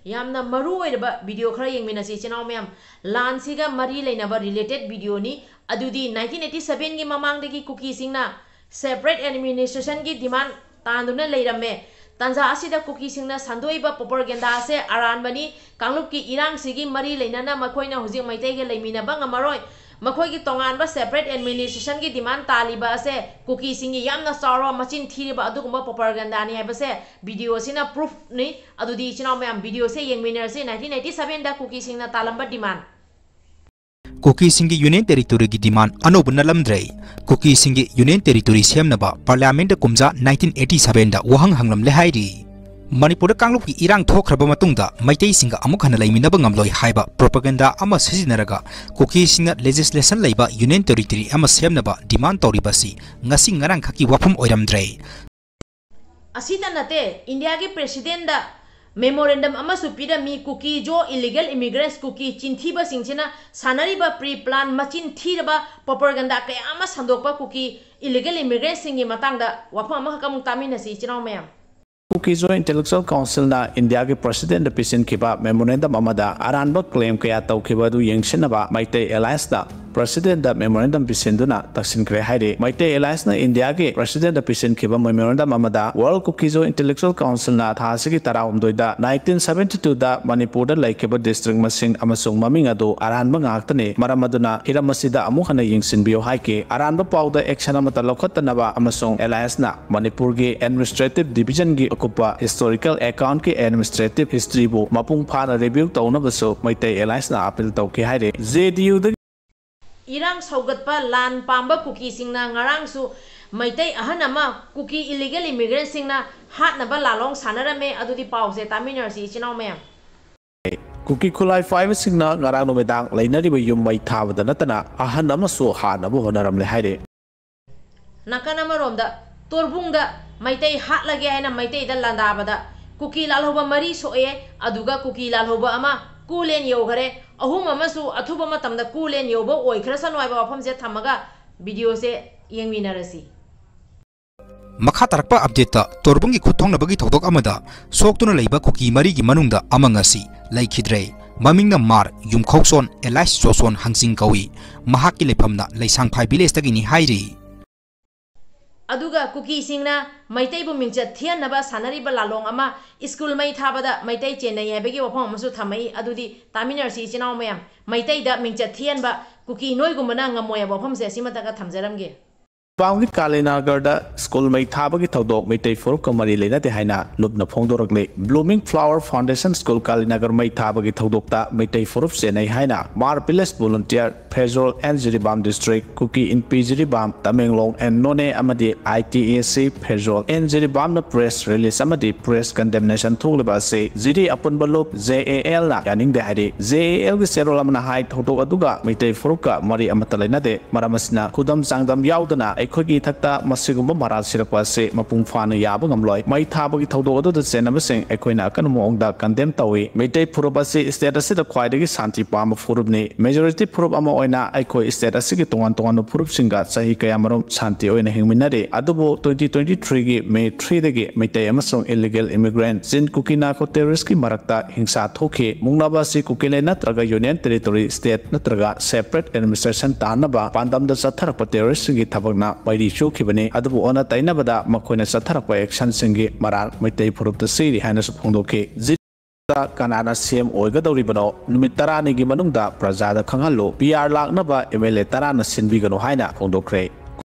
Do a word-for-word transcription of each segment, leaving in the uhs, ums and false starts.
ꯌꯥꯝꯅ ꯃꯔꯨ ꯑꯣꯏꯔꯕ video ꯈꯔ ꯌꯦꯡꯃꯤꯟꯅꯁꯤ ꯏꯆꯤꯟ ꯏꯅꯥꯎ ꯃꯌꯥꯝ꯫ ꯂꯥꯟꯁꯤꯒ ꯃꯔꯤ ꯂꯩꯅꯕ related videoꯅꯤ꯫ ꯑꯗꯨꯗꯤ nineteen eighty sevenꯒꯤ ꯃꯃꯥꯡꯗꯒꯤ ꯀꯨꯀꯤꯁꯤꯡꯅ separate administrationꯒꯤ demand ꯇꯥꯟꯗꯨꯅ ꯂꯩꯔꯝꯃꯦ꯫ ꯇꯥꯟꯖꯥ ꯑꯁꯤꯗ ꯀꯨꯀꯤꯁꯤꯡꯅ ꯁꯟꯗꯣꯛꯏꯕ propaganda ꯑꯁꯦ ꯑꯔꯥꯟꯕꯅꯤ꯫ ꯀꯥꯡꯂꯨꯞꯀꯤ ꯏꯔꯥꯡꯁꯤꯒꯤ ꯃꯔꯤ ꯂꯩꯅꯅ ꯃꯈꯣꯏꯅ ꯍꯧꯖꯤꯛ ꯃꯩꯇꯩꯒ ꯂꯩꯃꯤꯟꯅꯕ ꯉꯝꯃꯔꯣꯏ꯫ ꯃꯈꯣꯏꯒꯤ ꯇꯣꯉꯥꯟꯕ separate administrationꯒꯤ demand ꯇꯥꯜꯂꯤꯕ ꯑꯁꯦ ꯀꯨꯀꯤꯁꯤꯡꯒꯤ ꯌꯥꯝꯅ ꯆꯥꯎꯔꯕ ꯃꯆꯤꯟ ꯊꯤꯔꯤꯕ ꯑꯗꯨꯒꯨꯝꯕ propagandaꯅꯤ ꯍꯥꯏꯕꯁꯦ video ꯑꯁꯤꯅ proofꯅꯤ꯫ ꯑꯗꯨꯗꯤ ꯏꯆꯤꯟ ꯏꯅꯥꯎ ꯃꯌꯥꯝ videoꯁꯦ ꯌꯦꯡꯃꯤꯟꯅꯔꯁꯤ꯫ nineteen eighty sevenꯗ ꯀꯨꯀꯤꯁꯤꯡꯅ ꯇꯥꯜꯂꯝꯕ demand꯫ ꯀꯨꯀꯤꯁꯤꯡꯒꯤ Union Territoryꯒꯤ demand ꯑꯅꯧꯕ ꯅꯠꯂꯝꯗ꯭ꯔꯦ꯫ ꯀꯨꯀꯤꯁꯤꯡꯒꯤ Union Territory ꯁꯦꯝꯅꯕ Parliamentꯇ ꯀꯨꯝꯖꯥ nineteen eighty sevenꯗ ꯋꯥꯍꯪ ꯍꯪꯂꯝꯂꯦ ꯍꯥꯏꯔꯤ꯫ ꯃꯅꯤꯄꯨꯔꯗ ꯀꯥꯡꯂꯨꯞꯀꯤ ꯏꯔꯥꯡ ꯊꯣꯛꯈ꯭ꯔꯕ ꯃꯇꯨꯡꯗ ꯃꯩꯇꯩꯁꯤꯡꯒ ꯑꯃꯨꯛ ꯍꯟꯅ ꯂꯩꯃꯤꯟꯅꯕ ꯉꯝꯂꯣꯏ ꯍꯥꯏꯕ propaganda ꯑꯃ ꯁꯤꯖꯤꯟꯅꯔꯒ ꯀꯨꯀꯤꯁꯤꯡꯅ legislation ꯂꯩꯕ Union Territory ꯑꯃ ꯁꯦꯝꯅꯕ demand ꯇꯧꯔꯤꯕ ꯑꯁꯤ ꯉꯁꯤ ꯉꯔꯥꯡꯈꯛꯀꯤ ꯋꯥꯐꯝ ꯑꯣꯏꯔꯝꯗ꯭ꯔꯦ꯫ ꯑꯁꯤꯇ ꯅꯠꯇꯦ, ꯏꯟꯗꯤꯌꯥꯒꯤ Presidentꯗ memorandum ꯑꯃꯁꯨ ꯄꯤꯔꯝꯃꯤ꯫ ꯀꯨꯀꯤ ꯖꯣ illegal immigrants, ꯀꯨꯀꯤ ꯆꯤꯟꯊꯤꯕꯁꯤꯡꯁꯤꯅ ꯁꯥꯟꯅꯔꯤꯕ pre plan, ꯃꯆꯤꯟ ꯊꯤꯔꯕ propaganda ꯀꯌꯥ ꯑꯃ ꯁꯟꯗꯣꯛꯄ ꯀꯨꯀꯤ illegal immigrantꯁꯤꯡꯒꯤ ꯃꯇꯥꯡꯗ ꯋꯥꯐꯝ ꯑꯃꯈꯛ ꯑꯃꯨꯛ ꯇꯥꯃꯤꯟꯅꯁꯤ ꯏꯆꯤꯟ ꯏꯅꯥꯎ ꯃꯌꯥꯝ꯫ ꯀꯨꯀꯤ ꯖꯣ Intellectual Councilꯅ ꯏꯟꯗꯤꯌꯥꯒꯤ Presidentꯗ ꯄꯤꯁꯤꯟꯈꯤꯕ memorandum ꯑꯃꯗ ꯑꯔꯥꯟꯕ claim ꯀꯌꯥ ꯇꯧꯈꯤꯕ ꯑꯗꯨ ꯌꯦꯡꯁꯤꯟꯅꯕ ꯃꯩꯇꯩ Allianceꯅ Presidentꯗ memorandum ꯄꯤꯁꯤꯟꯗꯨꯅ ꯇꯛꯁꯤꯟꯈ꯭ꯔꯦ ꯍꯥꯏꯔꯤ꯫ ꯃꯩꯇꯩ Allianceꯅ ꯏꯟꯗꯤꯌꯥꯒꯤ Presidentꯗ ꯄꯤꯁꯤꯟꯈꯤꯕ memorandum ꯑꯃꯗ World Kuki-Zo Intellectual Councilꯅ ꯊꯥ ꯑꯁꯤꯒꯤ ꯇꯔꯥꯍꯨꯝꯗꯣꯏꯗ nineteen seventy twoꯗ ꯃꯅꯤꯄꯨꯔꯗ ꯂꯩꯈꯤꯕ district ꯃꯁꯤꯡ ꯑꯃꯁꯨꯡ ꯃꯃꯤꯡ ꯑꯗꯨ ꯑꯔꯥꯟꯕ ꯉꯥꯛꯇꯅꯤ, ꯃꯔꯝ ꯑꯗꯨꯅ ꯍꯤꯔꯝ ꯑꯁꯤꯗ ꯑꯃꯨꯛ ꯍꯟꯅ ꯌꯦꯡꯁꯤꯟꯕꯤꯌꯨ ꯍꯥꯏꯈꯤ꯫ ꯑꯔꯥꯟꯕ ꯄꯥꯎꯗ action ꯑꯃꯠꯇ ꯂꯧꯈꯠꯇꯅꯕ ꯑꯃꯁꯨꯡ Allianceꯅ ꯃꯅꯤꯄꯨꯔꯒꯤ Administrative Divisionꯒꯤ ꯑꯀꯨꯞꯄ historical accountꯀꯤ administrative historyꯕꯨ ꯃꯄꯨꯡ ꯐꯥꯅ review ꯇꯧꯅꯕꯁꯨ ꯃꯩꯇꯩ Allianceꯅ appeal ꯇꯧꯈꯤ ꯍꯥꯏꯔꯤ꯫ JDUꯗꯒꯤ ꯏꯔꯥꯡ ꯁꯧꯒꯠꯄ ꯂꯥꯟ ꯄꯥꯝꯕ ꯀꯨꯀꯤꯁꯤꯡꯅ ꯉꯔꯥꯡꯁꯨ ꯃꯩꯇꯩ ꯑꯍꯟ ꯑꯃ ꯀꯨꯀꯤ illegal immigrantꯁꯤꯡꯅ ꯍꯥꯠꯅꯕ ꯂꯥꯂꯣꯡ ꯁꯥꯟꯅꯔꯝꯃꯦ꯫ ꯑꯗꯨꯗꯤ ꯄꯥꯎꯁꯦ ꯇꯥꯃꯤꯟꯅꯔꯁꯤ ꯏꯆꯤꯟ ꯏꯅꯥꯎ ꯃꯌꯥꯝ꯫ ꯀꯨꯀꯤ ꯈꯨꯠꯂꯥꯏ ꯄꯥꯏꯕꯁꯤꯡꯅ ꯉꯔꯥꯡ ꯅꯨꯃꯤꯗꯥꯡ ꯂꯩꯅꯔꯤꯕ ꯌꯨꯝ ꯃꯩ ꯊꯥꯕꯗ ꯅꯠꯇꯅ ꯑꯍꯟ ꯑꯃꯁꯨ ꯍꯥꯠꯅꯕ ꯍꯣꯠꯅꯔꯝꯂꯦ ꯍꯥꯏꯔꯤ꯫ ꯅꯥꯀꯟ ꯑꯃꯔꯣꯝꯗ ꯇꯣꯔꯕꯨꯡꯗ ꯃꯩꯇꯩ ꯍꯥꯠꯂꯒꯦ ꯍꯥꯏꯅ ꯃꯩꯇꯩꯗ ꯂꯥꯟꯗꯥꯕꯗ ꯀꯨꯀꯤ ꯂꯥꯜꯍꯧꯕ ꯃꯔꯤ ꯁꯣꯛꯑꯦ, ꯑꯗꯨꯒ ꯀꯨꯀꯤ ꯂꯥꯜꯍꯧꯕ ꯑꯃ ꯀꯨꯂꯦꯟ ꯌꯧꯈꯔꯦ꯫ ꯑꯍꯨꯝ ꯑꯃꯁꯨ ꯑꯊꯨꯕ ꯃꯇꯝꯗ ꯀꯨꯂꯦꯟ ꯌꯧꯕ ꯑꯣꯏꯈ꯭ꯔꯁꯅꯨ ꯍꯥꯏꯕ ꯋꯥꯐꯝꯁꯦ ꯊꯝꯃꯒ videoꯁꯦ ꯌꯦꯡꯃꯤꯟꯅꯔꯁꯤ꯫ ꯃꯈꯥ ꯇꯥꯔꯛꯄ ꯑꯞꯗꯦꯠꯇ ꯇꯣꯔꯕꯨꯡꯒꯤ ꯈꯨꯠ ꯊꯣꯡꯅꯕꯒꯤ ꯊꯧꯗꯣꯛ ꯑꯃꯗ ꯁꯣꯛꯇꯨꯅ ꯂꯩꯕ ꯀꯨꯀꯤ ꯃꯔꯤꯒꯤ ꯃꯅꯨꯡꯗ ꯑꯃ ꯉꯁꯤ ꯂꯩꯈꯤꯗ꯭ꯔꯦ꯫ ꯃꯃꯤꯡꯅ ꯃꯥꯔ ꯌꯨꯝꯈꯧꯁꯣꯟ ꯑꯦꯂꯥꯏꯁ ꯖꯣꯁꯣꯟ ꯍꯪꯆꯤꯡ ꯀꯧꯏ꯫ ꯃꯍꯥꯛꯀꯤ ꯂꯩꯐꯝꯅ ꯂꯩꯁꯥꯡꯐꯥꯏ ꯚꯤꯂꯦꯖꯇꯒꯤꯅꯤ ꯍꯥꯏꯔꯤ꯫ ꯑꯗꯨꯒ ꯀꯨꯀꯤꯁꯤꯡꯅ ꯃꯩꯇꯩꯕꯨ ꯃꯤꯡꯆꯠ ꯊꯤꯍꯟꯅꯕ ꯁꯥꯟꯅꯔꯤꯕ ꯂꯥꯂꯣꯡ ꯑꯃ ꯁ꯭ꯀꯨꯜ ꯃꯩ ꯊꯥꯕꯗ ꯃꯩꯇꯩ ꯆꯦꯟꯅꯩ ꯍꯥꯏꯕꯒꯤ ꯋꯥꯐꯝ ꯑꯃꯁꯨ ꯊꯝꯃꯛꯏ꯫ ꯑꯗꯨꯗꯤ ꯇꯥꯃꯤꯟꯅꯔꯁꯤ ꯏꯆꯤꯟ ꯏꯅꯥꯎ ꯃꯌꯥꯝ, ꯃꯩꯇꯩꯗ ꯃꯤꯡꯆꯠ ꯊꯤꯍꯟꯕ ꯀꯨꯀꯤ ꯅꯣꯏꯒꯨꯝꯕꯅ ꯉꯝꯃꯣꯏ ꯍꯥꯏꯕ ꯋꯥꯐꯝꯁꯦ ꯑꯁꯤꯃꯇꯪꯒ ꯊꯝꯖꯔꯝꯒꯦ꯫ ꯄꯥꯝꯒꯤ ꯀꯥꯂꯤꯅꯒꯔꯗ ꯁ꯭ꯀꯨꯜ ꯃꯩ ꯊꯥꯕꯒꯤ ꯊꯧꯗꯣꯛ ꯃꯩꯇꯩ ꯐꯨꯔꯨꯞꯀ ꯃꯔꯤ ꯂꯩꯅꯗꯦ ꯍꯥꯏꯅ ꯂꯨꯞꯅ ꯐꯣꯡꯗꯣꯔꯛꯂꯤ꯫ Blooming flower foundation school Kalinagar ꯃꯩ ꯊꯥꯕꯒꯤ ꯊꯧꯗꯣꯛꯇ ꯃꯩꯇꯩ ꯐꯨꯔꯨꯞ ꯆꯦꯟꯅꯩ ꯍꯥꯏꯅ Mar village volunteer Pherzawl and Jiribam district, Kuki Inpi Jiribam, Tamenglong and Noney ꯑꯃꯗꯤ I T A C Pherzawl and ꯖꯤꯔꯤꯕꯥꯝꯅ ꯄ꯭ꯔꯦꯁ ꯔꯤꯂꯤꯖ ꯑꯃꯗꯤ ꯄ꯭ꯔꯦꯁ ꯀꯟꯗꯦꯝꯅꯦꯁꯟ ꯊꯣꯛꯂꯤꯕ ꯑꯁꯤ ꯖꯤꯔꯤ ꯑꯄꯨꯟꯕ ꯂꯨꯞ, ꯖꯦ ꯑꯦ ꯑꯦꯜꯅ ꯌꯥꯅꯤꯡꯗꯦ ꯍꯥꯏꯔꯤ꯫ ꯖꯦ ꯑꯦ ꯑꯦꯜꯒꯤ ꯆꯦꯔꯣꯜ ꯑꯃꯅ ꯍꯥꯏ, ꯊꯧꯗꯣꯛ ꯑꯗꯨꯒ ꯃꯩꯇꯩ ꯐꯨꯔꯨꯞꯀ ꯃꯔꯤ ꯑꯃꯠꯇ ꯂꯩꯅꯗꯦ꯫ ꯃꯔꯝ ꯑꯁꯤꯅ ꯈꯨꯗꯝ ꯆꯥꯡꯗꯝ ꯌꯥꯎꯗꯅ ꯑꯩꯈꯣꯏꯒꯤ ꯏꯊꯛꯇ ꯃꯁꯤꯒꯨꯝꯕ ꯃꯔꯥꯜ ꯁꯤꯔꯛꯄ ꯑꯁꯤ ꯃꯄꯨꯡ ꯐꯥꯅ ꯌꯥꯕ ꯉꯝꯂꯣꯏ꯫ ꯃꯩ ꯊꯥꯕꯒꯤ ꯊꯧꯗꯣꯛ ꯑꯗꯨꯗ ꯆꯦꯟꯅꯕꯁꯤꯡ ꯑꯩꯈꯣꯏꯅ ꯑꯀꯟꯕ ꯃꯑꯣꯡꯗ ꯀꯟꯗꯦꯝ ꯇꯧꯏ꯫ ꯃꯩꯇꯩ ꯐꯨꯔꯨꯞ ꯑꯁꯤ ꯁ꯭ꯇꯦꯠ ꯑꯁꯤꯗ ꯈ꯭ꯋꯥꯏꯗꯒꯤ ꯁꯥꯟꯇꯤ ꯄꯥꯝꯕ ꯐꯨꯔꯨꯞꯅꯤ꯫ ꯃꯦꯖꯣꯔꯤꯇꯤ ꯐꯨꯔꯨꯞ ꯑꯃ ꯑꯣꯏꯅ ꯑꯩꯈꯣꯏ ꯁ꯭ꯇꯦꯠ ꯑꯁꯤꯒꯤ ꯇꯣꯉꯥꯟ ꯇꯣꯉꯥꯟꯕ ꯐꯨꯔꯨꯞꯁꯤꯡꯒ ꯆꯍꯤ ꯀꯌꯥꯃꯔꯨꯝ ꯁꯥꯟꯇꯤ ꯑꯣꯏꯅ ꯍꯤꯡꯃꯤꯟꯅꯔꯤ꯫ ꯑꯗꯨꯕꯨ twenty twenty three ꯒꯤ May three ꯗꯒꯤ ꯃꯩꯇꯩ ꯑꯃꯁꯨꯡ illegal immigrant ꯆꯤꯟ ꯀꯨꯀꯤ ꯅꯥꯔꯀꯣ ꯇꯦꯔꯣꯔꯤꯁꯀꯤ ꯃꯔꯛꯇ ꯍꯤꯡꯁꯥ ꯊꯣꯛꯈꯤ꯫ ꯃꯨꯛꯅꯕ ꯑꯁꯤ ꯀꯨꯀꯤꯂꯦꯟ ꯅꯠꯇ꯭ꯔꯒ ꯌꯨꯅꯤꯌꯟ ꯇꯦꯔꯤꯇꯣꯔꯤ ꯁ꯭ꯇꯦꯠ ꯅꯠꯇ꯭ꯔꯒ ꯁꯦꯄꯔꯦꯠ ꯑꯦꯗꯃꯤꯅꯤꯁꯇ꯭ꯔꯦꯁꯟ ꯇꯥꯅꯕ ꯄꯥꯟꯗꯝꯗ ꯆꯠꯊꯔꯛꯄ ꯇꯦꯔꯣꯔꯤꯁꯁꯤꯡꯒꯤ ꯊꯕꯛꯅ ꯃꯩꯔꯤ ꯆꯨꯈꯤꯕꯅꯤ꯫ ꯑꯗꯨꯕꯨ ꯑꯣꯟꯅ ꯇꯩꯅꯕꯗ ꯃꯈꯣꯏꯅ ꯆꯠꯊꯔꯛꯄ ꯑꯦꯛꯁꯟꯁꯤꯡꯒꯤ ꯃꯔꯥꯜ ꯃꯩꯇꯩ ꯐꯨꯔꯨꯞꯇ ꯆꯤꯔꯤ ꯍꯥꯏꯅꯁꯨ ꯐꯣꯡꯗꯣꯛꯈꯤ꯫ ꯖꯤꯔꯤꯗ ꯀꯅꯥꯅ ꯁꯤ ꯑꯦꯝ ꯑꯣꯏꯒꯗꯧꯔꯤꯕꯅꯣ? ꯅꯨꯃꯤꯠ ꯇꯔꯥꯅꯤꯒꯤ ꯃꯅꯨꯡꯗ ꯄ꯭ꯔꯖꯥꯗ ꯈꯪꯍꯜꯂꯨ꯫ ꯄꯤ ꯑꯥꯔ ꯂꯥꯛꯅꯕ ꯑꯦꯝ ꯑꯦꯜ ꯑꯦ ꯇꯔꯥꯅ ꯁꯤꯟꯕꯤꯒꯅꯨ ꯍꯥꯏꯅ ꯐꯣꯡꯗꯣꯛꯈ꯭ꯔꯦ꯫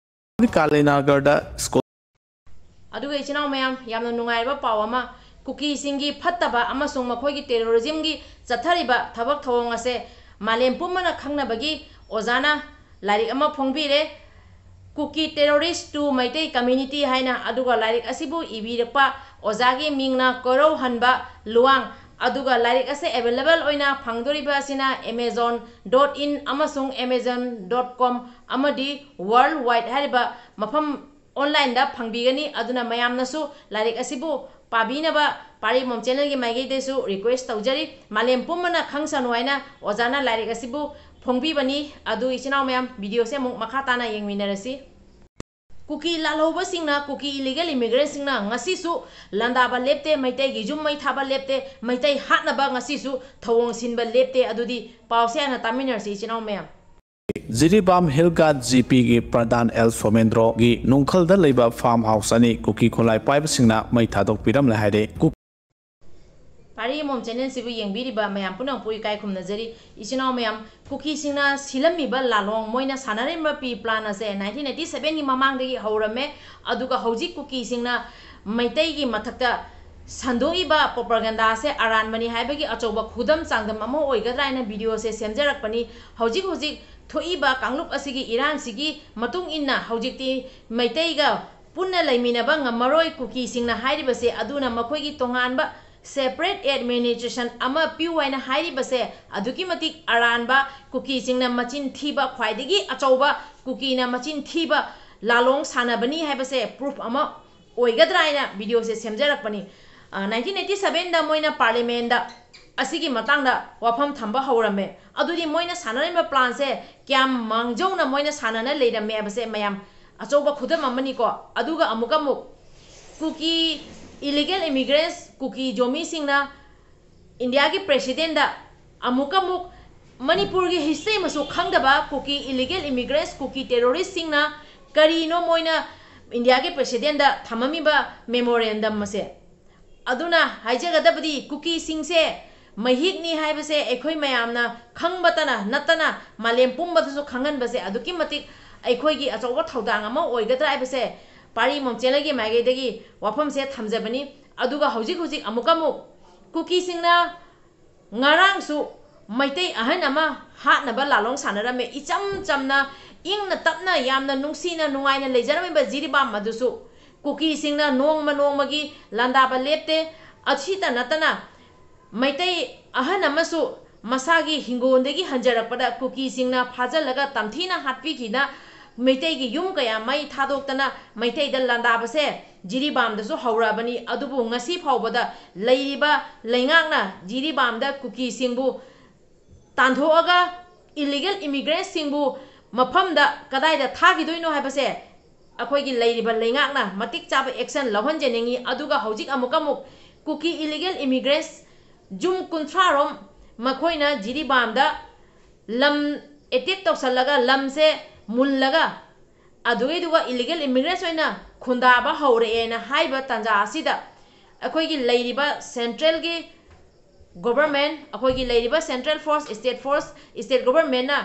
ꯀꯥꯂꯤꯅꯒꯔꯗ ꯁ꯭ꯀꯨꯜ ꯑꯗꯨꯒ ꯏꯆꯤꯟ ꯏꯅꯥꯎ ꯃꯌꯥꯝ, ꯌꯥꯝꯅ ꯅꯨꯡꯉꯥꯏꯔꯕ ꯄꯥꯎ ꯑꯃ, ꯀꯨꯀꯤꯁꯤꯡꯒꯤ ꯐꯠꯇꯕ ꯑꯃꯁꯨꯡ ꯃꯈꯣꯏꯒꯤ ꯇꯦꯔꯣꯔꯤꯖꯝꯒꯤ ꯆꯠꯊꯔꯤꯕ ꯊꯕꯛ ꯊꯧꯑꯣꯡ ꯑꯁꯦ ꯃꯥꯂꯦꯝ ꯄꯨꯝꯕꯅ ꯈꯪꯅꯕꯒꯤ ꯑꯣꯖꯥꯅ ꯂꯥꯏꯔꯤꯛ ꯑꯃ ꯐꯣꯡꯕꯤꯔꯦ꯫ Kuki Terrorist to Meitei Community ꯍꯥꯏꯅ꯫ ꯑꯗꯨꯒ ꯂꯥꯏꯔꯤꯛ ꯑꯁꯤꯕꯨ ꯏꯕꯤꯔꯛꯄ ꯑꯣꯖꯥꯒꯤ ꯃꯤꯡꯅ ꯀꯣꯏꯔꯧꯍꯟꯕ ꯂꯨꯋꯥꯡ꯫ ꯑꯗꯨꯒ ꯂꯥꯏꯔꯤꯛ ꯑꯁꯦ available ꯑꯣꯏꯅ ꯐꯪꯗꯣꯔꯤꯕ ꯑꯁꯤꯅ Amazon dot in ꯑꯃꯁꯨꯡ Amazon dot com ꯑꯃꯗꯤ world wide ꯍꯥꯏꯔꯤꯕ ꯃꯐꯝ online ꯗ ꯐꯪꯕꯤꯒꯅꯤ꯫ ꯑꯗꯨꯅ ꯃꯌꯥꯝꯅꯁꯨ ꯂꯥꯏꯔꯤꯛ ꯑꯁꯤꯕꯨ ꯄꯥꯕꯤꯅꯕ ꯄꯥꯔꯤꯃꯣꯝ channel ꯒꯤ ꯃꯥꯏꯀꯩꯗꯁꯨ request ꯇꯧꯖꯔꯤ꯫ ꯃꯥꯂꯦꯝ ꯄꯨꯝꯕꯅ ꯈꯪꯁꯅꯨ ꯍꯥꯏꯅ ꯑꯣꯖꯥꯅ ꯂꯥꯏꯔꯤꯛ ꯑꯁꯤꯕꯨ ꯐꯣꯡꯕꯤꯕꯅꯤ꯫ ꯑꯗꯨ ꯏꯆꯤꯟ ꯏꯅꯥꯎ ꯃꯌꯥꯝ, video ꯁꯦ ꯑꯃꯨꯛ ꯃꯈꯥ ꯇꯥꯅ ꯌꯦꯡꯃꯤꯟꯅꯔꯁꯤ꯫ ꯀꯨꯀꯤ ꯂꯥꯜꯍꯧꯕꯁꯤꯡꯅ, ꯀꯨꯀꯤ ꯏꯂꯤꯒꯦꯜ ꯏꯃꯤꯒ꯭ꯔꯦꯟꯁꯤꯡꯅ ꯉꯁꯤꯁꯨ ꯂꯥꯟꯗꯥꯕ ꯂꯦꯞꯇꯦ, ꯃꯩꯇꯩꯒꯤ ꯌꯨꯝ ꯃꯩ ꯊꯥꯕ ꯂꯦꯞꯇꯦ, ꯃꯩꯇꯩ ꯍꯥꯠꯅꯕ ꯉꯁꯤꯁꯨ ꯊꯧꯑꯣꯡ ꯁꯤꯟꯕ ꯂꯦꯞꯇꯦ꯫ ꯑꯗꯨꯗꯤ ꯄꯥꯎꯁꯦ ꯍꯥꯟꯅ ꯇꯥꯃꯤꯟꯅꯔꯁꯤ, ꯏꯆꯤꯟ ꯏꯅꯥꯎ ꯃꯌꯥꯝ꯫ ꯖꯤꯔꯤꯕꯥꯝ ꯍꯤꯜ ꯒꯥꯔꯗ ꯖꯤꯄꯤꯒꯤ ꯄ꯭ꯔꯙꯥꯟ ꯑꯦꯜ ꯁꯣꯃꯦꯟꯗ꯭ꯔꯣꯒꯤ ꯅꯨꯡꯈꯜꯗ ꯂꯩꯕ ꯐꯥꯔꯝ ꯍꯥꯎꯁ ꯑꯅꯤ ꯀꯨꯀꯤ ꯈꯨꯠꯂꯥꯏ ꯄꯥꯏꯕꯁꯤꯡꯅ ꯃꯩ ꯊꯥꯗꯣꯛꯄꯤꯔꯝꯂꯦ ꯍꯥꯏꯔꯦ꯫ ꯀꯨ- ꯄꯥꯔꯤ ꯑꯃꯣꯝ ꯆꯦꯅꯦꯜꯁꯤꯕꯨ ꯌꯦꯡꯕꯤꯔꯤꯕ ꯃꯌꯥꯝ ꯄꯨꯝꯅꯃꯛꯄꯨ ꯏꯀꯥꯏ ꯈꯨꯝꯅꯖꯔꯤ꯫ ꯏꯆꯤꯟ ꯏꯅꯥꯎ ꯃꯌꯥꯝ, ꯀꯨꯀꯤꯁꯤꯡꯅ ꯁꯤꯜꯂꯝꯃꯤꯕ ꯂꯥꯂꯣꯡ, ꯃꯣꯏꯅ ꯁꯥꯟꯅꯔꯝꯃꯤꯕ ꯄ꯭ꯔꯤ ꯄ꯭ꯂꯥꯟ ꯑꯁꯦ ꯅꯥꯏꯟꯇꯤꯟ ꯑꯩꯠꯇꯤ ꯁꯚꯦꯟꯒꯤ ꯃꯃꯥꯡꯗꯒꯤ ꯍꯧꯔꯝꯃꯦ꯫ ꯑꯗꯨꯒ ꯍꯧꯖꯤꯛ ꯀꯨꯀꯤꯁꯤꯡꯅ ꯃꯩꯇꯩꯒꯤ ꯃꯊꯛꯇ ꯁꯟꯗꯣꯛꯏꯕ ꯄ꯭ꯔꯣꯄꯥꯒꯦꯟꯗꯥꯁꯦ ꯑꯔꯥꯟꯕꯅꯤ ꯍꯥꯏꯕꯒꯤ ꯑꯆꯧꯕ ꯈꯨꯗꯝ ꯆꯥꯡꯗꯝ ꯑꯃ ꯑꯣꯏꯒꯗ꯭ꯔꯥ ꯍꯥꯏꯅ ꯚꯤꯗꯤꯑꯣꯁꯦ ꯁꯦꯝꯖꯔꯛꯄꯅꯤ꯫ ꯍꯧꯖꯤꯛ ꯍꯧꯖꯤꯛ ꯊꯣꯛꯏꯕ ꯀꯥꯡꯂꯨꯞ ꯑꯁꯤꯒꯤ ꯏꯔꯥꯡꯁꯤꯒꯤ ꯃꯇꯨꯡ ꯏꯟꯅ ꯍꯧꯖꯤꯛꯇꯤ ꯃꯩꯇꯩꯒ ꯄꯨꯟꯅ ꯂꯩꯃꯤꯟꯅꯕ ꯉꯝꯃꯔꯣꯏ ꯀꯨꯀꯤꯁꯤꯡꯅ ꯍꯥꯏꯔꯤꯕꯁꯦ꯫ ꯑꯗꯨꯅ ꯃꯈꯣꯏꯒꯤ ꯇꯣꯉꯥꯟꯕ separate administration ꯑꯃ ꯄꯤꯌꯨ ꯍꯥꯏꯅ ꯍꯥꯏꯔꯤꯕꯁꯦ ꯑꯗꯨꯛꯀꯤ ꯃꯇꯤꯛ ꯑꯔꯥꯟꯕ, ꯀꯨꯀꯤꯁꯤꯡꯅ ꯃꯆꯤꯟ ꯊꯤꯕ, ꯈ꯭ꯋꯥꯏꯗꯒꯤ ꯑꯆꯧꯕ ꯀꯨꯀꯤꯅ ꯃꯆꯤꯟ ꯊꯤꯕ ꯂꯥꯂꯣꯡ ꯁꯥꯟꯅꯕꯅꯤ ꯍꯥꯏꯕꯁꯦ ꯄ꯭ꯔꯨꯐ ꯑꯃ ꯑꯣꯏꯒꯗ꯭ꯔꯥ ꯍꯥꯏꯅ ꯚꯤꯗꯤꯑꯣꯁꯦ ꯁꯦꯝꯖꯔꯛꯄꯅꯤ꯫ ꯅꯥꯏꯟꯇꯤꯟ ꯑꯩꯠꯇꯤ ꯁꯚꯦꯟꯗ ꯃꯣꯏꯅ ꯄꯥꯔꯂꯤꯌꯥꯃꯦꯟꯗ ꯑꯁꯤꯒꯤ ꯃꯇꯥꯡꯗ ꯋꯥꯐꯝ ꯊꯝꯕ ꯍꯧꯔꯝꯃꯦ꯫ ꯑꯗꯨꯗꯤ ꯃꯣꯏꯅ ꯁꯥꯟꯅꯔꯤꯕ ꯄ꯭ꯂꯥꯟꯁꯦ ꯀꯌꯥꯝ ꯃꯥꯡꯖꯧꯅ ꯃꯣꯏꯅ ꯁꯥꯟꯅꯅ ꯂꯩꯔꯝꯃꯦ ꯍꯥꯏꯕꯁꯦ ꯃꯌꯥꯝ ꯑꯆꯧꯕ ꯈꯨꯗꯝ ꯑꯃꯅꯤꯀꯣ꯫ ꯑꯗꯨꯒ ꯑꯃꯨꯛꯀ ꯑꯃꯨꯛ ꯀꯨꯀꯤ ꯏꯂꯤꯒꯦꯜ ꯏꯃꯤꯒ꯭ꯔꯦꯟꯁ, ꯀꯨꯀꯤ ꯖꯣꯃꯤꯁꯤꯡꯅ ꯏꯟꯗꯤꯌꯥꯒꯤ ꯄ꯭ꯔꯦꯁꯤꯗꯦꯟꯗ ꯑꯃꯨꯛꯀ ꯑꯃꯨꯛ ꯃꯅꯤꯄꯨꯔꯒꯤ ꯍꯤꯁꯇ꯭ꯔꯤ ꯑꯃꯁꯨ ꯈꯪꯗꯕ ꯀꯨꯀꯤ ꯏꯂꯤꯒꯦꯜ ꯏꯃꯤꯒ꯭ꯔꯦꯟꯁ, ꯀꯨꯀꯤ ꯇꯦꯔꯣꯔꯤꯁꯁꯤꯡꯅ ꯀꯔꯤꯅꯣ ꯃꯣꯏꯅ ꯏꯟꯗꯤꯌꯥꯒꯤ ꯄ꯭ꯔꯦꯁꯤꯗꯦꯟꯗ ꯊꯝꯃꯝꯃꯤꯕ ꯃꯦꯃꯣꯔꯦꯟꯗꯝ ꯑꯁꯦ? ꯑꯗꯨꯅ ꯍꯥꯏꯖꯒꯗꯕꯗꯤ ꯀꯨꯀꯤꯁꯤꯡꯁꯦ ꯃꯍꯤꯛꯅꯤ ꯍꯥꯏꯕꯁꯦ ꯑꯩꯈꯣꯏ ꯃꯌꯥꯝꯅ ꯈꯪꯕꯇꯅ ꯅꯠꯇꯅ ꯃꯥꯂꯦꯝ ꯄꯨꯝꯕꯗꯁꯨ ꯈꯪꯍꯟꯕꯁꯦ ꯑꯗꯨꯛꯀꯤ ꯃꯇꯤꯛ ꯑꯩꯈꯣꯏꯒꯤ ꯑꯆꯧꯕ ꯊꯧꯗꯥꯡ ꯑꯃ ꯑꯣꯏꯒꯗ꯭ꯔꯥ ꯍꯥꯏꯕꯁꯦ ꯄꯥꯔꯤ ꯃꯣꯝꯆꯦꯜꯒꯤ ꯃꯥꯏꯀꯩꯗꯒꯤ ꯋꯥꯐꯝꯁꯦ ꯊꯝꯖꯕꯅꯤ꯫ ꯑꯗꯨꯒ ꯍꯧꯖꯤꯛ ꯍꯧꯖꯤꯛ ꯑꯃꯨꯛꯀ ꯑꯃꯨꯛ ꯀꯨꯀꯤꯁꯤꯡꯅ ꯉꯔꯥꯡꯁꯨ ꯃꯩꯇꯩ ꯑꯍꯟ ꯑꯃ ꯍꯥꯠꯅꯕ ꯂꯥꯂꯣꯡ ꯁꯥꯟꯅꯔꯝꯃꯦ꯫ ꯏꯆꯝ ꯆꯝꯅ, ꯏꯪꯅ ꯇꯞꯅ, ꯌꯥꯝꯅ ꯅꯨꯡꯁꯤꯅ ꯅꯨꯡꯉꯥꯏꯅ ꯂꯩꯖꯔꯝꯃꯤꯕ ꯖꯤꯔꯤꯕꯥꯝ ꯑꯗꯨꯁꯨ ꯀꯨꯀꯤꯁꯤꯡꯅ ꯅꯣꯡꯃ ꯅꯣꯡꯃꯒꯤ ꯂꯥꯟꯗꯥꯕ ꯂꯦꯞꯇꯦ꯫ ꯑꯁꯤꯇ ꯅꯠꯇꯅ ꯃꯩꯇꯩ ꯑꯍꯟ ꯑꯃꯁꯨ ꯃꯁꯥꯒꯤ ꯍꯤꯡꯒꯣꯜꯗꯒꯤ ꯍꯟꯖꯔꯛꯄꯗ ꯀꯨꯀꯤꯁꯤꯡꯅ ꯐꯥꯖꯤꯜꯂꯒ ꯇꯝꯊꯤꯅ ꯍꯥꯠꯄꯤꯈꯤꯅ ꯃꯩꯇꯩꯒꯤ ꯌꯨꯝ ꯀꯌꯥ ꯃꯩ ꯊꯥꯗꯣꯛꯇꯅ ꯃꯩꯇꯩꯗ ꯂꯥꯟꯗꯥꯕꯁꯦ ꯖꯤꯔꯤꯕꯥꯝꯗꯁꯨ ꯍꯧꯔꯛꯑꯕꯅꯤ꯫ ꯑꯗꯨꯕꯨ ꯉꯁꯤ ꯐꯥꯎꯕꯗ ꯂꯩꯔꯤꯕ ꯂꯩꯉꯥꯛꯅ ꯖꯤꯔꯤꯕꯥꯝꯗ ꯀꯨꯀꯤꯁꯤꯡꯕꯨ ꯇꯥꯟꯊꯣꯛꯑꯒ ꯏꯂꯤꯒꯦꯜ ꯏꯃꯤꯒ꯭ꯔꯦꯟꯁꯤꯡꯕꯨ ꯃꯐꯝꯗ ꯀꯗꯥꯏꯗ ꯊꯥꯈꯤꯗꯣꯏꯅꯣ ꯍꯥꯏꯕꯁꯦ ꯑꯩꯈꯣꯏꯒꯤ ꯂꯩꯔꯤꯕ ꯂꯩꯉꯥꯛꯅ ꯃꯇꯤꯛ ꯆꯥꯕ action ꯂꯧꯍꯟꯖꯅꯤꯡꯏ꯫ ꯑꯗꯨꯒ ꯍꯧꯖꯤꯛ ꯑꯃꯨꯛꯀ ꯑꯃꯨꯛ ꯀꯨꯀꯤ illegal immigrants ꯌꯨꯝ ꯀꯨꯟꯊ꯭ꯔꯥ ꯔꯣꯝ ꯃꯈꯣꯏꯅ ꯖꯤꯔꯤꯕꯥꯝꯗ ꯂꯝ attack ꯇꯧꯁꯜꯂꯒ ꯂꯝꯁꯦ ꯃꯨꯜꯂꯒ ꯑꯗꯨꯒꯤꯗꯨꯒ illegal immigrants ꯑꯣꯏꯅ ꯈꯨꯟꯗꯥꯕ ꯍꯧꯔꯛꯑꯦꯅ ꯍꯥꯏꯕ ꯇꯥꯟꯖꯥ ꯑꯁꯤꯗ ꯑꯩꯈꯣꯏꯒꯤ ꯂꯩꯔꯤꯕ central ꯒꯤ government, ꯑꯩꯈꯣꯏꯒꯤ ꯂꯩꯔꯤꯕ central force, state force, state government ꯅ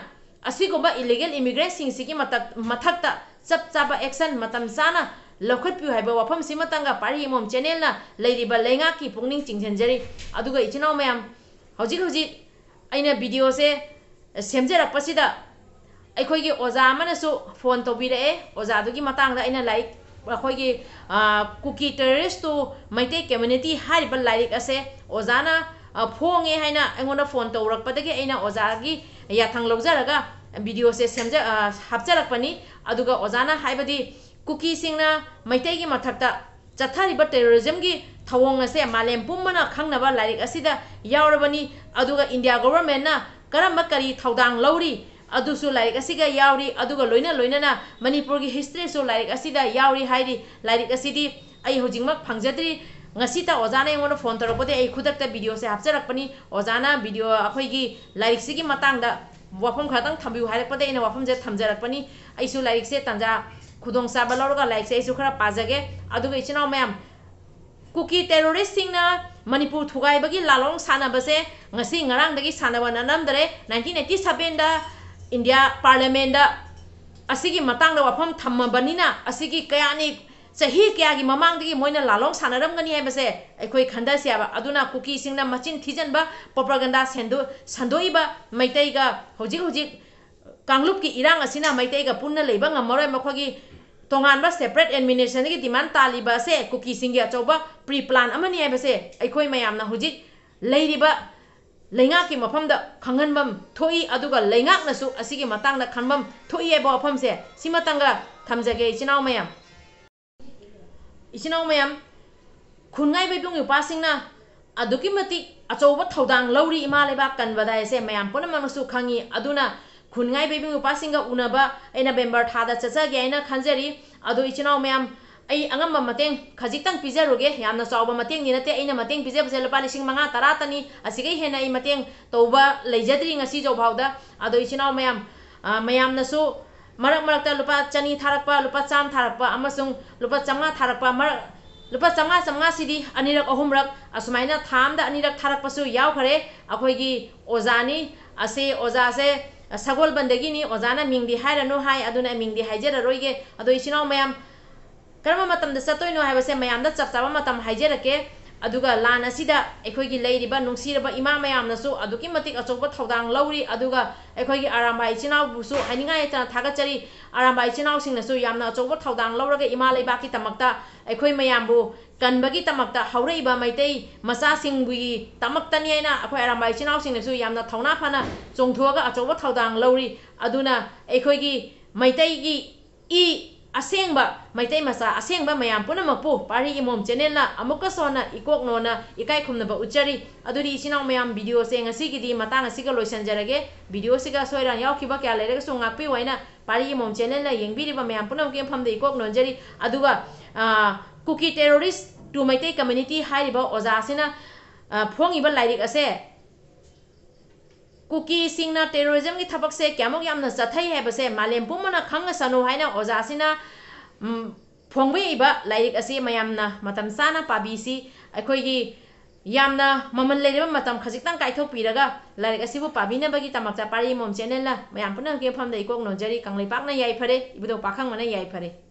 ꯑꯁꯤꯒꯨꯝꯕ illegal immigrants ꯁꯤꯡꯁꯤꯒꯤ ꯃꯊꯛ-, ꯃꯊꯛꯇ ꯆꯞ ꯆꯥꯕ action ꯃꯇꯝ ꯆꯥꯅ ꯂꯧꯈꯠꯄꯤꯌꯨ ꯍꯥꯏꯕ ꯋꯥꯐꯝꯁꯤꯃꯇꯪꯒ ꯄꯥꯔꯤ ꯑꯃꯃꯝ channel ꯅ ꯂꯩꯔꯤꯕ ꯂꯩꯉꯥꯛꯀꯤ ꯄꯨꯛꯅꯤꯡ ꯆꯤꯡꯁꯤꯟꯖꯔꯤ꯫ ꯑꯗꯨꯒ ꯏꯆꯤꯟ ꯏꯅꯥꯎ ꯃꯌꯥꯝ, ꯍꯧꯖꯤꯛ ꯍꯧꯖꯤꯛ ꯑꯩꯅ video ꯁꯦ ꯁꯦꯝꯖꯔꯛꯄꯁꯤꯗ ꯑꯩꯈꯣꯏꯒꯤ ꯑꯣꯖꯥ ꯑꯃꯅꯁꯨ phone ꯇꯧꯕꯤꯔꯛꯑꯦ꯫ ꯑꯣꯖꯥꯗꯨꯒꯤ ꯃꯇꯥꯡꯗ ꯑꯩꯅ ꯂꯥꯏꯔꯤꯛ, ꯑꯩꯈꯣꯏꯒꯤ, ꯑ, Kuki Terrorist to Meitei Community ꯍꯥꯏꯔꯤꯕ ꯂꯥꯏꯔꯤꯛ ꯑꯁꯦ ꯑꯣꯖꯥꯅ, ꯑ, ꯐꯣꯡꯉꯦ ꯍꯥꯏꯅ ꯑꯩꯉꯣꯟꯗ phone ꯇꯧꯔꯛꯄꯗꯒꯤ ꯑꯩꯅ ꯑꯣꯖꯥꯒꯤ ꯌꯥꯊꯪ ꯂꯧꯖꯔꯒ video ꯁꯦ ꯁꯦꯝꯖ-, ꯑ, ꯍꯥꯞꯆꯔꯛꯄꯅꯤ꯫ ꯑꯗꯨꯒ ꯑꯣꯖꯥꯅ ꯍꯥꯏꯕꯗꯤ ꯀꯨꯀꯤꯁꯤꯡꯅ ꯃꯩꯇꯩꯒꯤ ꯃꯊꯛꯇ ꯆꯠꯊꯔꯤꯕ terrorism ꯒꯤ ꯊꯧꯑꯣꯡ ꯑꯁꯦ ꯃꯥꯂꯦꯝ ꯄꯨꯝꯕꯅ ꯈꯪꯅꯕ ꯂꯥꯏꯔꯤꯛ ꯑꯁꯤꯗ ꯌꯥꯎꯔꯕꯅꯤ꯫ ꯑꯗꯨꯒ India government ꯅ ꯀꯔꯝꯕ ꯀꯔꯤ ꯊꯧꯗꯥꯡ ꯂꯧꯔꯤ ꯑꯗꯨꯁꯨ ꯂꯥꯏꯔꯤꯛ ꯑꯁꯤꯒ ꯌꯥꯎꯔꯤ꯫ ꯑꯗꯨꯒ ꯂꯣꯏꯅ ꯂꯣꯏꯅꯅ ꯃꯅꯤꯄꯨꯔꯒꯤ history ꯁꯨ ꯂꯥꯏꯔꯤꯛ ꯑꯁꯤꯗ ꯌꯥꯎꯔꯤ ꯍꯥꯏꯔꯤ꯫ ꯂꯥꯏꯔꯤꯛ ꯑꯁꯤꯗꯤ ꯑꯩ ꯍꯧꯖꯤꯛꯃꯛ ꯐꯪꯖꯗ꯭ꯔꯤ꯫ ꯉꯁꯤꯇ ꯑꯣꯖꯥꯅ ꯑꯩꯉꯣꯟꯗ phone ꯇꯧꯔꯛꯄꯗꯒꯤ ꯑꯩ ꯈꯨꯗꯛꯇ video ꯁꯦ ꯍꯥꯞꯆꯔꯛꯄꯅꯤ꯫ ꯑꯣꯖꯥꯅ video, ꯑꯩꯈꯣꯏꯒꯤ ꯂꯥꯏꯔꯤꯛꯁꯤꯒꯤ ꯃꯇꯥꯡꯗ ꯋꯥꯐꯝ ꯈꯔꯇꯪ ꯊꯝꯕꯤꯌꯨ ꯍꯥꯏꯔꯛꯄꯗꯒꯤ ꯑꯩꯅ ꯋꯥꯐꯝꯁꯦ ꯊꯝꯖꯔꯛꯄꯅꯤ꯫ ꯑꯩꯁꯨ ꯂꯥꯏꯔꯤꯛꯁꯦ ꯇꯥꯟꯖꯥ ꯈꯨꯗꯣꯡꯆꯥꯕ ꯂꯧꯔꯒ ꯂꯥꯏꯔꯤꯛꯁꯦ ꯑꯩꯁꯨ ꯈꯔ ꯄꯥꯖꯒꯦ꯫ ꯑꯗꯨꯒ ꯏꯆꯤꯟ ꯏꯅꯥꯎ ꯃꯌꯥꯝ, ꯀꯨꯀꯤ terrorist ꯁꯤꯡꯅ ꯃꯅꯤꯄꯨꯔ ꯊꯨꯒꯥꯏꯕꯒꯤ ꯂꯥꯂꯣꯡ ꯁꯥꯟꯅꯕꯁꯦ ꯉꯁꯤ ꯉꯔꯥꯡꯗꯒꯤ ꯁꯥꯟꯅꯕ ꯅꯠꯂꯝꯗꯔꯦ꯫ Nineteen eighty seven ꯗ India Parliament ꯗ ꯑꯁꯤꯒꯤ ꯃꯇꯥꯡꯗ ꯋꯥꯐꯝ ꯊꯝꯃꯕꯅꯤꯅ, ꯑꯁꯤꯒꯤ ꯀꯌꯥꯅꯤ, ꯆꯍꯤ ꯀꯌꯥꯒꯤ ꯃꯃꯥꯡꯗꯒꯤ ꯃꯣꯏꯅ ꯂꯥꯂꯣꯡ ꯁꯥꯟꯅꯔꯝꯒꯅꯤ ꯍꯥꯏꯕꯁꯦ ꯑꯩꯈꯣꯏ ꯈꯟꯊꯁꯤ ꯍꯥꯏꯕ꯫ ꯑꯗꯨꯅ ꯀꯨꯀꯤꯁꯤꯡꯅ ꯃꯆꯤꯟ ꯊꯤꯖꯤꯟꯕ propaganda ꯁꯟꯗꯣ-, ꯁꯟꯗꯣꯛꯏꯕ ꯃꯩꯇꯩꯒ ꯍꯧꯖꯤꯛ ꯍꯧꯖꯤꯛ ꯀꯥꯡꯂꯨꯞꯀꯤ ꯏꯔꯥꯡ ꯑꯁꯤꯅ ꯃꯩꯇꯩꯒ ꯄꯨꯟꯅ ꯂꯩꯕ ꯉꯝꯃꯔꯣꯏ꯫ ꯃꯈꯣꯏꯒꯤ ꯇꯣꯉꯥꯟꯕ separate administration ꯒꯤ demand ꯇꯥꯜꯂꯤꯕ ꯑꯁꯦ ꯀꯨꯀꯤꯁꯤꯡꯒꯤ ꯑꯆꯧꯕ pre plan ꯑꯃꯅꯤ ꯍꯥꯏꯕꯁꯦ ꯑꯩꯈꯣꯏ ꯃꯌꯥꯝꯅ ꯍꯧꯖꯤꯛ ꯂꯩꯔꯤꯕ ꯂꯩꯉꯥꯛꯀꯤ ꯃꯐꯝꯗ ꯈꯪꯍꯟꯐꯝ ꯊꯣꯛꯏ, ꯑꯗꯨꯒ ꯂꯩꯉꯥꯛꯅꯁꯨ ꯑꯁꯤꯒꯤ ꯃꯇꯥꯡꯗ ꯈꯟꯐꯝ ꯊꯣꯛꯏ ꯍꯥꯏꯕ ꯋꯥꯐꯝꯁꯦ ꯁꯤꯃꯇꯪꯒ ꯊꯝꯖꯒꯦ꯫ ꯏꯆꯤꯟ ꯏꯅꯥꯎ ꯃꯌꯥꯝ, ꯏꯆꯤꯟ ꯏꯅꯥꯎ ꯃꯌꯥꯝ, ꯈꯨꯟꯉꯥꯏꯕ ꯏꯕꯨꯡ ꯏꯄ꯭ꯋꯥꯁꯤꯡꯅ ꯑꯗꯨꯛꯀꯤ ꯃꯇꯤꯛ ꯑꯆꯧꯕ ꯊꯧꯗꯥꯡ ꯂꯧꯔꯤ ꯏꯃꯥ ꯂꯩꯕꯥꯛ ꯀꯟꯕꯗ ꯍꯥꯏꯁꯦ ꯃꯌꯥꯝ ꯄꯨꯝꯅꯃꯛꯅꯁꯨ ꯈꯪꯉꯤ꯫ ꯑꯗꯨꯅ ꯈꯨꯟꯉꯥꯏꯕ ꯏꯕꯨꯡ ꯏꯄ꯭ꯋꯥꯁꯤꯡꯒ ꯎꯅꯕ ꯑꯩ ꯅꯕꯦꯝꯕꯔ ꯊꯥꯗ ꯆꯠꯆꯒꯦ ꯍꯥꯏꯅ ꯈꯟꯖꯔꯤ꯫ ꯑꯗꯣ ꯏꯆꯤꯟ ꯏꯅꯥꯎ ꯃꯌꯥꯝ, ꯑꯩ ꯑꯉꯝꯕ ꯃꯇꯦꯡ ꯈꯖꯤꯛꯇꯪ ꯄꯤꯖꯔꯨꯒꯦ꯫ ꯌꯥꯝꯅ ꯆꯥꯎꯕ ꯃꯇꯦꯡꯗꯤ ꯅꯠꯇꯦ꯫ ꯑꯩꯅ ꯃꯇꯦꯡ ꯄꯤꯖꯕꯁꯦ ꯂꯨꯄꯥ ꯂꯤꯁꯤꯡ ꯃꯉꯥ ꯇꯔꯥꯇꯅꯤ꯫ ꯑꯁꯤꯗꯒꯤ ꯍꯦꯟꯅ ꯑꯩ ꯃꯇꯦꯡ ꯇꯧꯕ ꯂꯩꯖꯗ꯭ꯔꯤ ꯉꯁꯤ ꯐꯥꯎꯕꯗ꯫ ꯑꯗꯣ ꯏꯆꯤꯟ ꯏꯅꯥꯎ ꯃꯌꯥꯝ, ꯑ, ꯃꯌꯥꯝꯅꯁꯨ ꯃꯔꯛ ꯃꯔꯛꯇ ꯂꯨꯄꯥ ꯆꯅꯤ ꯊꯥꯔꯛꯄ, ꯂꯨꯄꯥ ꯆꯥꯝꯃ ꯊꯥꯔꯛꯄ, ꯑꯃꯁꯨꯡ ꯂꯨꯄꯥ ꯆꯥꯝꯃꯉꯥ ꯊꯥꯔꯛꯄ, ꯃꯔꯛ, ꯂꯨꯄꯥ ꯆꯥꯝꯃꯉꯥ, ꯆꯥꯝꯃꯉꯥꯁꯤꯗꯤ ꯑꯅꯤꯔꯛ, ꯑꯍꯨꯝꯔꯛ, ꯑꯁꯨꯃꯥꯏꯅ ꯊꯥ ꯑꯃꯗ ꯑꯅꯤꯔꯛ ꯊꯥꯔꯛꯄꯁꯨ ꯌꯥꯎꯈꯔꯦ꯫ ꯑꯩꯈꯣꯏꯒꯤ ꯑꯣꯖꯥꯅꯤ, ꯑꯁꯤ ꯑꯣꯖꯥꯁꯦ ꯁꯒꯣꯜꯕꯟꯗꯒꯤꯅꯤ꯫ ꯑꯣꯖꯥꯅ ꯃꯤꯡꯗꯤ ꯍꯥꯏꯔꯅꯨ ꯍꯥꯏ, ꯑꯗꯨꯅ ꯃꯤꯡꯗꯤ ꯍꯥꯏꯖꯔꯔꯣꯏꯒꯦ꯫ ꯑꯗꯣ ꯏꯆꯤꯟ ꯏꯅꯥꯎ ꯃꯌꯥꯝ, ꯀꯔꯝꯕ ꯃꯇꯝꯗ ꯆꯠꯇꯣꯏꯅꯣ ꯍꯥꯏꯕꯁꯦ ꯃꯌꯥꯝꯗ ꯆꯞ ꯆꯥꯕ ꯃꯇꯝ ꯍꯥꯏꯖꯔꯛꯀꯦ꯫ ꯑꯗꯨꯒ ꯂꯥꯟ ꯑꯁꯤꯗ ꯑꯩꯈꯣꯏꯒꯤ ꯂꯩꯔꯤꯕ ꯅꯨꯡꯁꯤꯔꯕ ꯏꯃꯥ ꯃꯌꯥꯝꯅꯁꯨ ꯑꯗꯨꯛꯀꯤ ꯃꯇꯤꯛ ꯑꯆꯧꯕ ꯊꯧꯗꯥꯡ ꯂꯧꯔꯤ꯫ ꯑꯗꯨꯒ ꯑꯩꯈꯣꯏꯒꯤ ꯑꯔꯥꯝꯕꯥꯏ ꯏꯆꯤꯟ ꯏꯅꯥꯎꯕꯨꯁꯨ ꯍꯥꯏꯅꯤꯡꯉꯥꯏ ꯂꯩꯇꯅ ꯊꯥꯒꯠꯆꯔꯤ꯫ ꯑꯔꯥꯝꯕꯥꯏ ꯏꯆꯤꯟ ꯏꯅꯥꯎꯁꯤꯡꯅꯁꯨ ꯌꯥꯝꯅ ꯑꯆꯧꯕ ꯊꯧꯗꯥꯡ ꯂꯧꯔꯒ ꯏꯃꯥ ꯂꯩꯕꯥꯛꯀꯤꯗꯃꯛꯇ ꯑꯩꯈꯣꯏ ꯃꯌꯥꯝꯕꯨ ꯀꯟꯕꯒꯤꯗꯃꯛꯇ, ꯍꯧꯔꯛꯏꯕ ꯃꯩꯇꯩ ꯃꯆꯥꯁꯤꯡꯒꯤ ꯗꯃꯛꯇꯅꯤ ꯍꯥꯏꯅ ꯑꯩꯈꯣꯏ ꯑꯔꯥꯝꯕꯥꯏ ꯏꯆꯤꯟ ꯏꯅꯥꯎꯁꯤꯡꯅꯁꯨ ꯌꯥꯝꯅ ꯊꯧꯅꯥ ꯐꯅ ꯆꯣꯡꯊꯣꯛꯑꯒ ꯑꯆꯧꯕ ꯊꯧꯗꯥꯡ ꯂꯧꯔꯤ꯫ ꯑꯗꯨꯅ ꯑꯩꯈꯣꯏꯒꯤ ꯃꯩꯇꯩꯒꯤ ꯏ ꯑꯁꯦꯡꯕ, ꯃꯩꯇꯩ ꯃꯆꯥ ꯑꯁꯦꯡꯕ ꯃꯌꯥꯝ ꯄꯨꯝꯅꯃꯛꯄꯨ ꯄꯥꯔꯤ ꯏꯃꯣꯝ ꯆꯦꯅꯦꯜꯅ ꯑꯃꯨꯛꯀꯁꯨ ꯍꯟꯅ ꯏꯀꯣꯛ ꯅꯣꯟꯅ ꯏꯀꯥꯏ ꯈꯨꯝꯅꯕ ꯎꯠꯆꯔꯤ꯫ ꯑꯗꯨꯗꯤ ꯏꯆꯤꯟ ꯏꯅꯥꯎ ꯃꯌꯥꯝ, ꯚꯤꯗꯤꯑꯣꯁꯦ ꯉꯁꯤꯒꯤꯗꯤ ꯃꯇꯥꯡ ꯑꯁꯤꯒ ꯂꯣꯏꯁꯤꯟꯖꯔꯒꯦ꯫ ꯚꯤꯗꯤꯑꯣꯁꯤꯒ ꯁꯣꯏꯔꯥꯟ ꯌꯥꯎꯈꯤꯕ ꯀꯌꯥ ꯂꯩꯔꯒꯁꯨ ꯉꯥꯛꯄꯤꯌꯨ ꯍꯥꯏꯅ ꯄꯥꯔꯤ ꯏꯃꯣꯝ ꯆꯦꯅꯦꯜꯅ ꯌꯦꯡꯕꯤꯔꯤꯕ ꯃꯌꯥꯝ ꯄꯨꯝꯅꯃꯛꯀꯤ ꯃꯐꯝꯗ ꯏꯀꯣꯛ ꯅꯣꯟꯖꯔꯤ꯫ ꯑꯗꯨꯒ, ꯑ, ꯀꯨꯀꯤ terrorist to ꯃꯩꯇꯩ community ꯍꯥꯏꯔꯤꯕ ꯑꯣꯖꯥꯁꯤꯅ, ꯑ, ꯐꯣꯡꯉꯤꯕ ꯂꯥꯏꯔꯤꯛ ꯑꯁꯦ ꯀꯨꯀꯤꯁꯤꯡꯅ terrorismꯒꯤ ꯊꯕꯛꯁꯦ ꯀꯌꯥꯃꯨꯛ ꯌꯥꯝꯅ ꯆꯠꯊꯩ ꯍꯥꯏꯕꯁꯦ ꯃꯥꯂꯦꯝ ꯄꯨꯝꯕꯅ ꯈꯪꯉꯁꯅꯨ ꯍꯥꯏꯅ ꯑꯣꯖꯥꯁꯤꯅ, ꯎꯝ, ꯐꯣꯡꯕꯤꯔꯤꯕ ꯂꯥꯏꯔꯤꯛ ꯑꯁꯤ ꯃꯌꯥꯝꯅ ꯃꯇꯝ ꯆꯥꯅ ꯄꯥꯕꯤꯁꯤ꯫ ꯑꯩꯈꯣꯏꯒꯤ ꯌꯥꯝꯅ ꯃꯃꯜ ꯂꯩꯔꯕ ꯃꯇꯝ ꯈꯖꯤꯛꯇꯪ ꯀꯥꯏꯊꯣꯛꯄꯤꯔꯒ ꯂꯥꯏꯔꯤꯛ ꯑꯁꯤꯕꯨ ꯄꯥꯕꯤꯅꯕꯒꯤꯗꯃꯛꯇ ꯄꯥꯔꯤ ꯏꯃꯣꯝ ꯆꯦꯅꯦꯜꯅ ꯃꯌꯥꯝ ꯄꯨꯝꯅꯃꯛꯀꯤ ꯃꯐꯝꯗ ꯏꯀꯣꯛ ꯅꯣꯟꯖꯔꯤ꯫ ꯀꯪꯂꯩꯄꯥꯛꯅ ꯌꯥꯏꯐꯔꯦ, ꯏꯕꯨꯙꯧ ꯄꯥꯈꯪꯕꯅ ꯌꯥꯏꯐꯔꯦ꯫